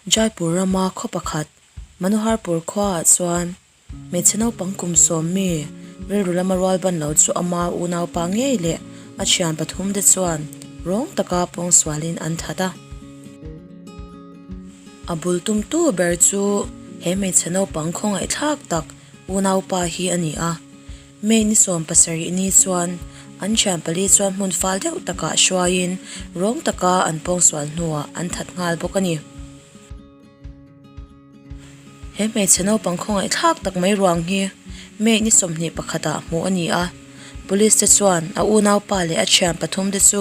Jaipur rama khaw pakhat Manoharpur khuaah chuan hmeichhe naupang kum sawm mi rilru lama rual ban lo chu ama unaupa ngei leh a thian pathum te chuan rawng taka pawngsualin an that a. A bul tumtu ber chu he hmeichhe naupang khawngaihthlak tak unaupa hi a ni a. May ni 70 ni chuan an thian pali chuan hmun fal deuh takah hruaiin rawng taka an pawngsual hnuah an that nghal bawk a ni. He hmeichhe naupang khawngaihthlak tak mai ruang hi May ni 21 ah hmuh a ni a, Police te chuan a unaupa leh a thian pathum te chu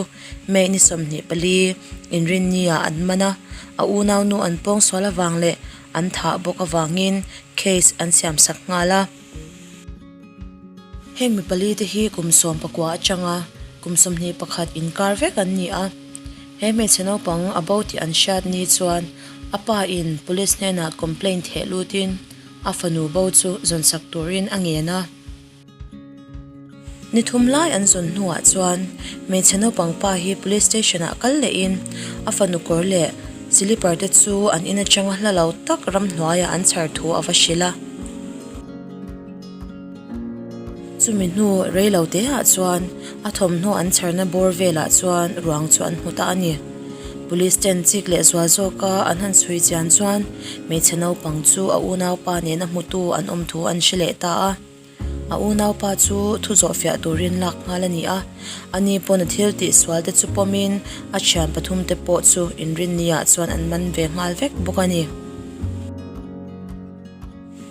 May ni 24 inrinni ah an man a, a unaunu an pawngsual avang leh an thah bawk avangin case an siamsak nghal a. Heng mi pali te hi kum 19 atanga kum 21 inkar vek an ni a. He hmeichhe naupang a bo tih an hriat ni chuan a pa in police hnenah complaint theh lutin a fanu bo chu zawnsak turin a ngen a. Ni thum lai an zawn hnuah chuan hmeichhe naupang pa hi police station ah kal lehin a fanu kawr leh silipar te chu an in atanga hla lo tak ramhnuaiah an chhar thu a va hrilh a. Chumi hnu rei lo te ah chuan a thawmhnaw an chharna bawr velah chuan ruang chu an hmu ta a ni. Police ten chik leh zual zawka an han chhui chian chuan hmeichhe naupang chu a unaupa nena hmutu an awm thu an hre leh ta a. A unaupa chu thu zawh fiah turin lak nghal a ni a, ani pawn a thil tih sual te chu pawmin a thian pathum te pawh chu inrinni ah chuan an man ve nghal vek bawk a ni.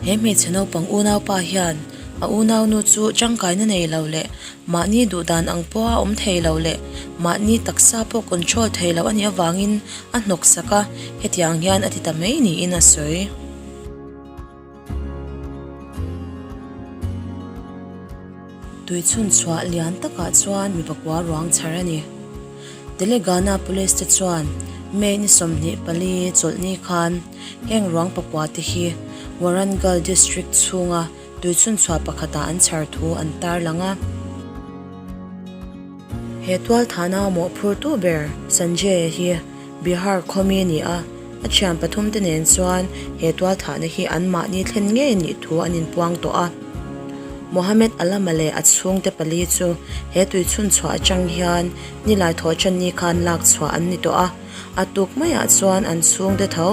He hmeichhe naupang unaupa hian a unaunu chu tangkaina nei lo leh mahni duhdan ang pawha awm thei lo leh mahni taksa pawh control thei lo a nih avangin a hnawksak a, hetiang hian a ti ta mai niin a sawi. Tui chhunchhuah lian takah chuan mi pakua ruang chhar a ni. Telangana Police te chuan May ni 24 chawlhni khan heng ruang pakua te hi Warangal District chhunga tui chhunchhuah pakhatah an chhar thu an tarlang a. He tualthana mawhphurtu ber Sanjay hi Bihar khawmi a ni a, a thian pathum te nen chuan he tualthahna hi anmahni thlen ngei nih thu an inpuang tawh a. Mohammed Alama leh a chhungte pali chu he tui chhunchhuah atang hian nilai thawh tanni khan lak chhuah an ni tawh a, a tuk maiah chuan an chhungte tho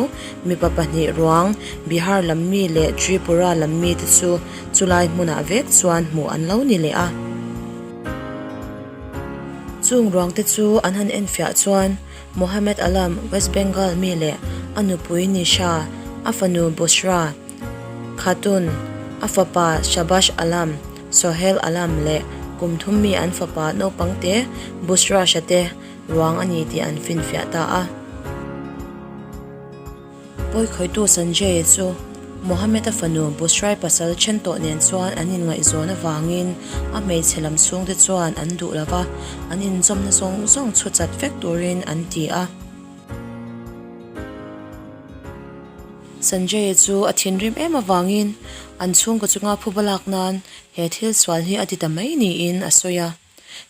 mipa pahnih ruang Bihar lam mi leh Tripura lam mi te chu chulai hmunah vek chuan hmuh an lo ni leh a. Chung ruang te chu an han enfiah chuan Mohammed Alam, West Bengal mi leh a nupui Nisha, a fanu Bushra Khatun, a fapa Shabash Alam, Sohail Alam leh kum thum mi an fapa naupang te Bushra Sha te ruang a ni tih an finfiah ta a. Pawikhawihtu Sanjay chu Mohammed-a fanu Bushra pasal then tawh nen chuan an inngaihzawn avangin a hmeichhe lam chhungte chuan an duh lo va, an inzawmna zawng zawng chhu chat vek turin an ti a. Sanjay chu a thinrim em avangin an chhungkaw chunga phuba lak nan he thil sual hi a ti ta mai niin a sawi a.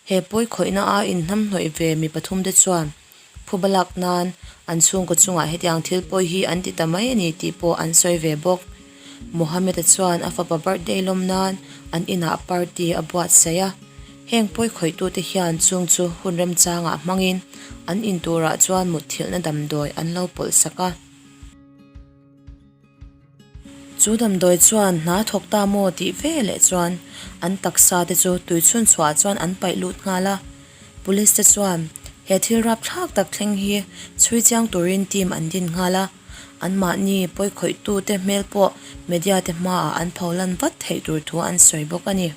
He pawikhawihna a inhnamhnawih ve mi pathum te chuan phuba lak nan an chhungkaw chungah hetiang thil pawi hi an ti ta mai a ni tih pawh an sawi ve bawk. Mohammed-a chuan a fapa birthday lawm nan an inah party a buatsaih a, heng pawikhawih-tute hian chung chu hun remchangah hmangin an inturah chuan mutthilhna damdawi an lo pawlh sak a. Chu damdawi chuan hna thawk ta maw tih ve leh chuan an taksa te chu tui chhun chhuah chuan an paih lut nghal a. Police te chuan he thil rapthlak tak thleng hi chhui chiang turin team an din nghal a. Anmahni pawikhawihtu te hmel pawh media te hmaah an pholan vat theih tur thu an sawi bawk a ni.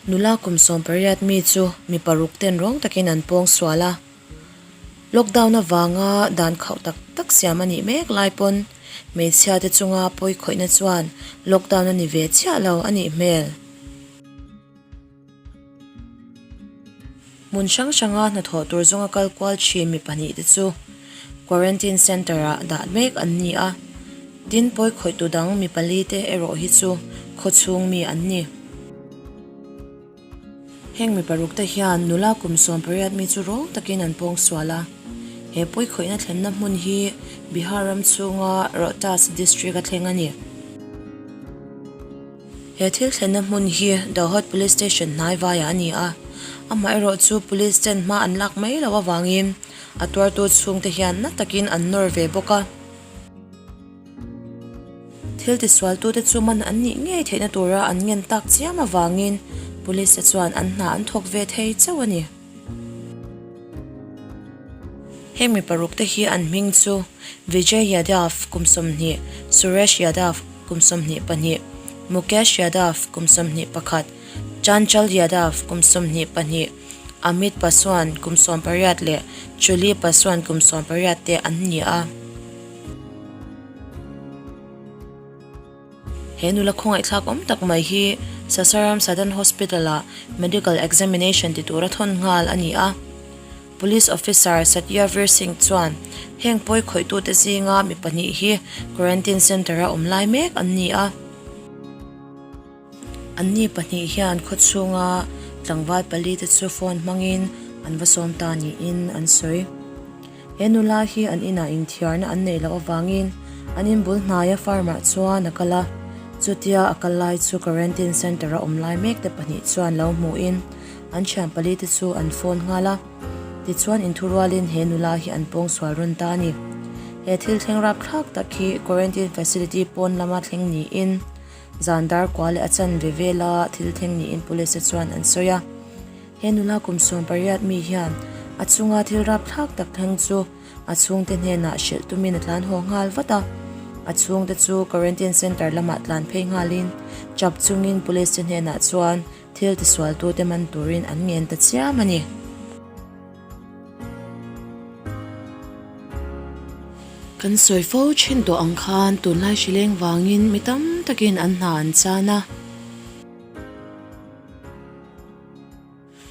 Nula kum 18 mi chu mi paruk ten rawng takin an pawng sual a. Lockdown avanga dan khauh tak tak siam a nih mek lai pawn hmeichhia te chunga pawi khawihna chuan lockdown a ni ve chiah lo a nih hmel. Hmun hrang hranga hnathawh tur zawnga kal kual thin mi pahnih te chu quarantine centre ah dah mek an ni a, tin pawi khawih tu dang mi pali te erawh hi chu khawchhung mi an ni. Heng mi paruk te hian nula kum 18 mi chu rawng takin an pawng sual a. He pawikhawihna thlenna hmun hi Bihar ram chhunga Rohtas district a thleng a ni. He thil thlenna hmun hi Dahod Police Station hnai vaiah a ni a, amaherawh chu Police ten hma an lak mai loh avangin a tuartu chhungte hian na takin an nawr ve bawk a. Thil tisualtute chu man an nih ngei theihna tura an ngen tak chiam avangin Police te chuan an hna an thawk ve thei chauh a ni. Heng mi paruk te hi an hming chu Vijay Yadav kum 20, Suresh Yadav kum 22, Mukesh Yadav kum 21, Chanchal Yadav kum 22, Amit Paswan kum 18 leh Chuli Paswan kum 18 te an ni a. He nula khawngaihthlak awm tak mai hi Sasaram Sadan Hospital-ah medical examination ti tura thawn nghal a ni a. Police officer Satyavir Singh chuan heng pawi khawihtute zinga mi pahnih hi quarantine centre-a awm lai mek an ni a. Anni pahnih hian khawchhunga tlangval pali te chu phone hmangin an va sawm ta niin an sawi. He nula hi an inah inthiarna an neih loh avangin an inbul hnaia farm ah chuan a kal a, chutia a kal lai chu quarantine centre a awm lai mek te pahnih chuan lo hmuhin an thian pali te chu an phone nghal a. Tichuan inthurualin he nula hi an pawngsual rawn ta a ni. He thil thleng rapthlak tak hi quarantine facility pawn lama thleng niin, Zan dar kua leh a chanve vela thil thleng niin police te chuan an sawi a. He nula kum 18 mi hian a chunga thil rapthlak tak thleng chu a chhungte hnenah hrilh tumin a tlan haw nghal vat a. A chhungte chu quarantine centre lamah tlan phei nghalin chap chungin police te hnenah chuan thil tisualtute man turin an ngen ta chiam a ni. Kan sawi fo thin tawh ang khan tunlai hrileng vangin mi tam takin an hna an chan a.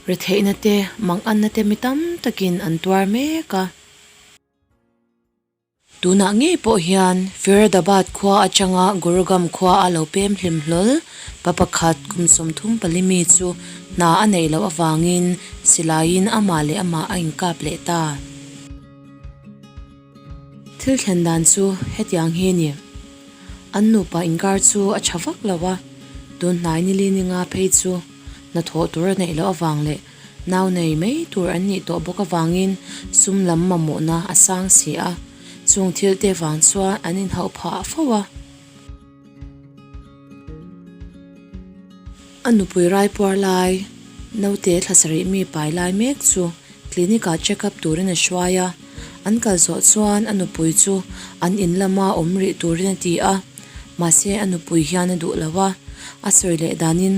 Retheihna te, manganna te mi tam takin an tuar mek a. Tunah ngei pawh hian Firadabad khua atanga Gurugram khua a lo pem hlim hlawl pa pakhat kum 34 mi chu hna a neih loh avangin silaiin amah leh amah a inkap leh ta. Thil thlen dan chu hetiang hi a ni. An nupa inkar chu a tha vak lo a, tun hnai nili ninga phei chu hnathawh tur a neih loh avang leh Nau nei mai tur an nih tawh bawk avangin sum lam mamawhna a sang si a, chung thil te vang chuan an inhauh phah fo a. A nupui raipuar lai, naute thla sarih mi pai lai mek chu clinic ah check up turin a hruai a, an kal zawh chuan a nupui chu an in lama awm rih turin a ti a, mahse a nupui hian a duh lo a, a sawi leh danin,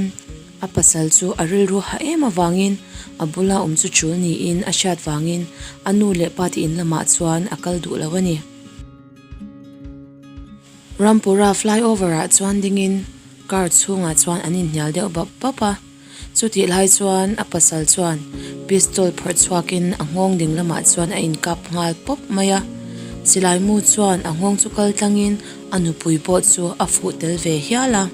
A pasal chu a rilru ha em avangin a bula awm chu tul niin a hriat vangin a nu leh pa te in lamah chuan a kal duh lo a ni. Rampura flyover ah chuan dingin car chhungah chuan an inhnial deuh bap bap a, chutih lai chuan a pasal chuan pistol phawrh chhuakin a nghawng ding lamah chuan a inkap nghal pawp mai a, silai mu chuan a nghawng chu kal tlangin a nupui pawh chu a fuh tel ve hial a.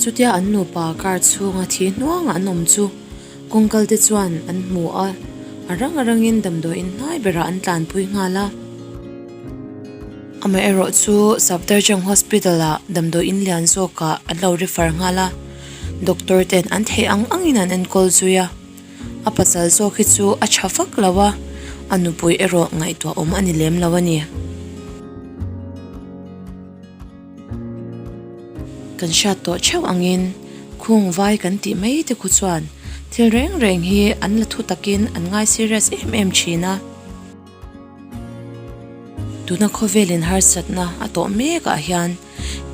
Chutia an nupa car chhunga thi hnuangah an awm chu kawngkal te chuan an hmu a, a rang a rangin damdawiin hnai berah an tlanpui nghal a. Amaherawh chu Safdarjung Hospital ah damdawiin lian zawkah an lo refer nghal a, doctor ten an theih ang angin an enkawl zui a. A pasal zawk hi chu a tha vak lo a, a nupui erawh ngaihtuah awm a ni lem lo a ni. Kan hriat tawh theuh angin khung vai kan tih mai te khu chuan thil reng reng hi an la thu takin an ngai serious em em thin a. Tuna khawvelin harsatna a tawh mek ah hian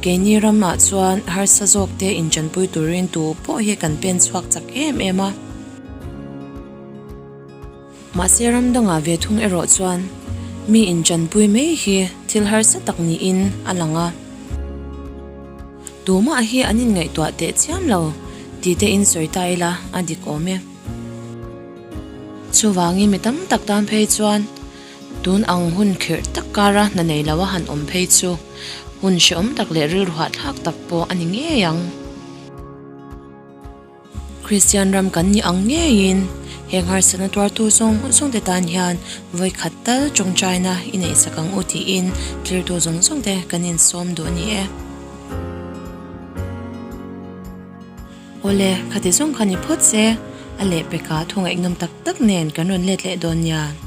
keini ramah chuan harsa zawk te inchanpui turin tu pawh hi kan pen chhuak chak em em a. Mahse ram dangah ve thung erawh chuan mi inchanpui mai hi thil harsa tak niin a lang a. Tumah hi an inngaihtuah teh chiam lo tih te in sawi ta ila a dik awm e. Chuvangin mi tam tak tan phei chuan tun ang hun khirh tak kara hna nei lo a han awm phei chu hun hrehawm tak leh rilru hahthlak tak pawh a ni ngei ang. Kristian ram kan nih ang ngeiin Heng harsatna tuartu zawng zawng te tan hian vawi khat tal tawngtaina i neihsak ang u tiin tlirtu zawng zawng te kan insawm duh a ni e. Awle, khati zawng kha ni phawt se, a lehpekah thu ngaihnawm tak tak nen kan rawn let leh dawn nia.